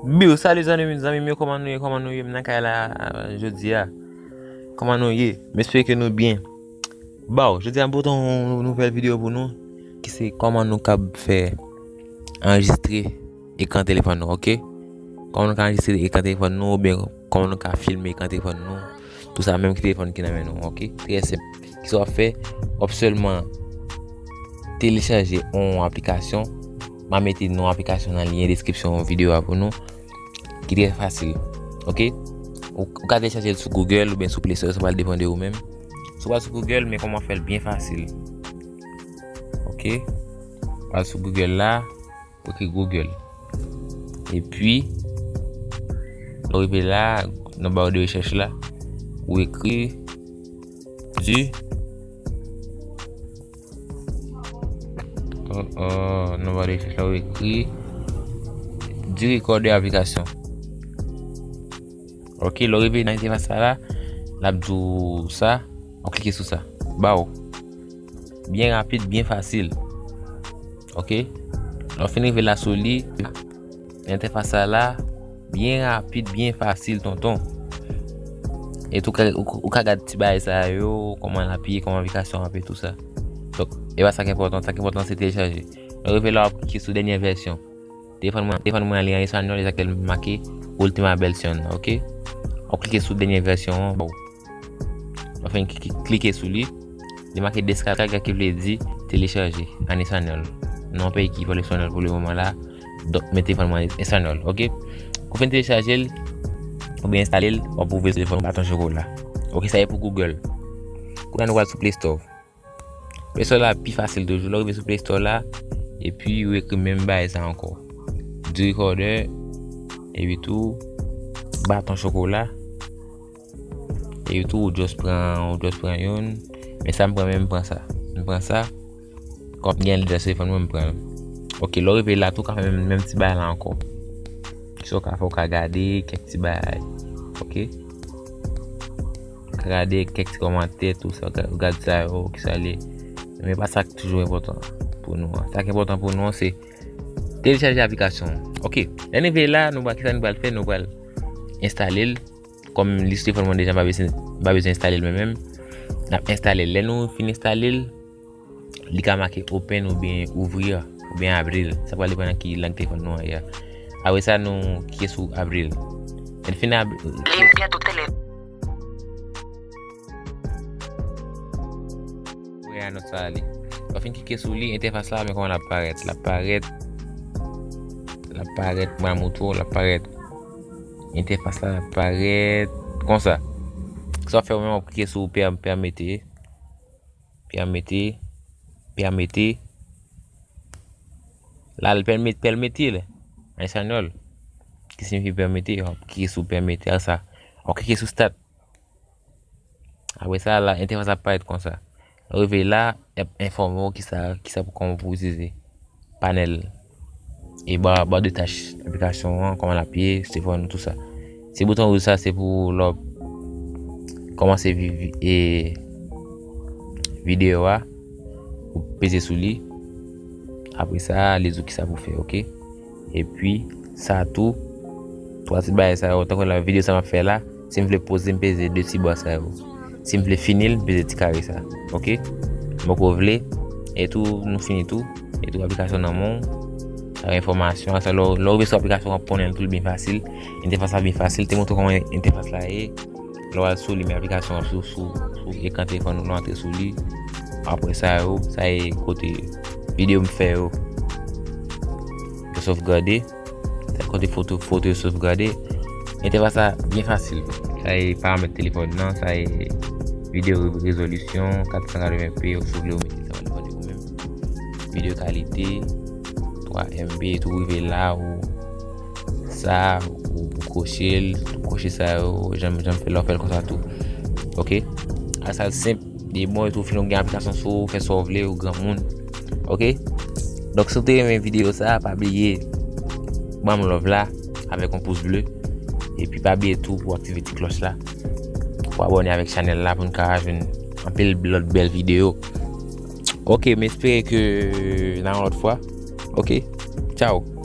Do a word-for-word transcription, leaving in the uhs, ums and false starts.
Biw, salut zanmi, zanmi m yo, kòman nou ye, kòman nou ye? M nan kay la, euh, jodi a. Kòman nou ye? M espere ke nou byen. Baw, jodi a m pote yon nouvèl videyo pou nou, ki se kòman nou kab fè anrejistre ekran telefòn nou, ok? Kòman nou ka anrejistre ekran telefòn nou, oubyen kòman nou ka filme ekran telefòn nou, tou sa menm ki telefòn ki nan men nou, ok? Trè senp. Kisa w ap fè? W ap sèlman telechaje yon aplikasyon. M a mete non aplikasyon nan lyen deskripsyon videyo a pou nou. Ki trè fasil. Ok? Ou, ou ka telechaje l sou Google oubyen sou Play Store, sa pral depann de ou menm. Si w pral sou Google, men kòman fè l byen fasil. Ok? Pral sou Google la, ou ekri Google. Epi, lè w rive la, nan ba de rechèch la, ou ekri du, euh, euh, nan ba de rechèch la, ou ekri du recorder application. Ok, lè w rive nan entèfas sa la, l ap di w sa, w klike sou sa. Baw. Byen rapid, byen fasil. Ok? Lè w fin rive la sou li, entèfas sa la, byen rapid, byen fasil, tonton. E tou, ou ka, ou, ou ka gad ti bagay sa yo, kòman l ap ye, kòman aplikasyon ap ye, tou sa. Donk, e pa sa ki enpòtan, sa ki enpòtan se telechaje. Lè w rive la, w ap klike sou dènye vèsyon. Telefòn mwen, telefòn mwen an li an espanyòl, e sa k make Última versión, ok? W ap klike sou dènye vèsyon an, bon. W ap fè ki, ki, klike sou li. Li make descargar ki vle di telechaje an espanyòl. Nou nan peyi ki pale espanyòl pou le moman la, donk men telefòn mwen an espanyòl, ok? Kou fin telechaje l, oubyen enstale l, w ap ouvri telefòn baton chokola. Ok, sa e pou Google. Kounye a nou pral sou Play Store. Play Store la pi fasil toujou. Lè w rive sou Play Store la, epi ou ekri menm bagay sa ankò. Du recorder, epi tou, baton chokola, epi tou, ou just pran, ou just pran youn. Men sa m pran, men m pran sa. M pran sa. Kòm gen lè sou telefòn mwen, m pran l. Ok, lè w rive la, tou ka fè menm, menm ti bagay la ankò. Kisa w ka fè, w ka gade kèk ti bagay. Ok? Ou ka gade kèk ti kòmantè, tou sa, ou ka, ou gade sa yo, kisa li. Men pa sa k toujou enpòtan pou nou an. Sa k enpòtan pou nou an, se telechaje aplikasyon an. Ok, lè n rive la, nou pral, kisa nou pral fè? Nou pral enstale l. Kòm li sou telefòn mwen deja, m pa bezwen, m pa bezwen enstale l mwen menm. N ap enstale l. Lè nou fin enstale l, li ka make open oubyen ouvrir, oubyen abrir. Sa pral depann nan ki lang telefòn nou an ye a. Apre sa, nou klike sou abrir. Lè n fin abri, Limpiar tu teléfono. Kounye a nòt sa ale. Lè w fin klike sou li, entèfas la, men kòman l ap parèt. L ap parèt, l ap parèt, mwen a moutou, l ap parèt. Entèfas la ap parèt konsa. Sa w ap fè, ou menm w ap klike sou pè-, pèmete. Pèmete. Pèmete. La, l pèmete, pèmete l. An espanyòl. Ki siyifi pèmete, w ap klike sou pèmete a sa. W ap klike sou start. Apre sa, la, entèfas ap parèt konsa. Lè w rive la, y ap enfòme w kisa, kisa pou, kòman pou itilize panèl e ba, ba de tach aplikasyon an, kòman l ap ye, se fò nou tou sa. Ti bouton wouj sa, se pou lè w kòmanse vi-, vi-, e, videyo a, ou peze sou li. Apre sa, li di w kisa pou fè, ok? Epi, sa tou, twa ti bagay sa yo, tankou la videyo sa m ap fè la, si m vle poze, m peze de ti bwa sa yo. Si m vle fini l, m peze ti kare sa. Ok? M poko vle. E tou, nou fini tou. E tou, aplikasyon nan men w. Sa enfòmasyon. Sa lè w, lè w rive sou aplikasyon an, w ap konnen l tou, l byen fasil. Entèfas la byen fasil. Te montre w kòman entèfas la ye. Lè w al sou li, men aplikasyon an sou, sou, sou ekran telefòn ou, lè w antre sou li. Apre sa yo, sa e kote videyo m fè yo. Yo sovgade. Sa kote foto, foto yo sovgade. Entèfas la byen fasil. Sa e paramèt telefòn nan, sa e videyo rezolisyon, kat san katreven p, ou si w vle ou mete sa, ou mete ou menm. Videyo kalite, twa M B, tou rive la, ou sa, ou, ou kwoche l, ou kwoche sa yo, jan, jan m fè la, ou fè l konsa tou. Ok? A sa l senp, li bon, epi tou, fin ou gen aplikasyon sou ou, fè sa w vle, ou granmoun. Ok? Donk, si w te renmen videyo sa, pa bliye ban m love la avèk yon pous ble. Epi pa bliye tou pou aktive ti klòch la, pou abòne avèk chanèl la pou n ka jwenn anpil lòt bèl videyo. Ok, m espere ke nan yon lòt fwa. Ok? Tchao!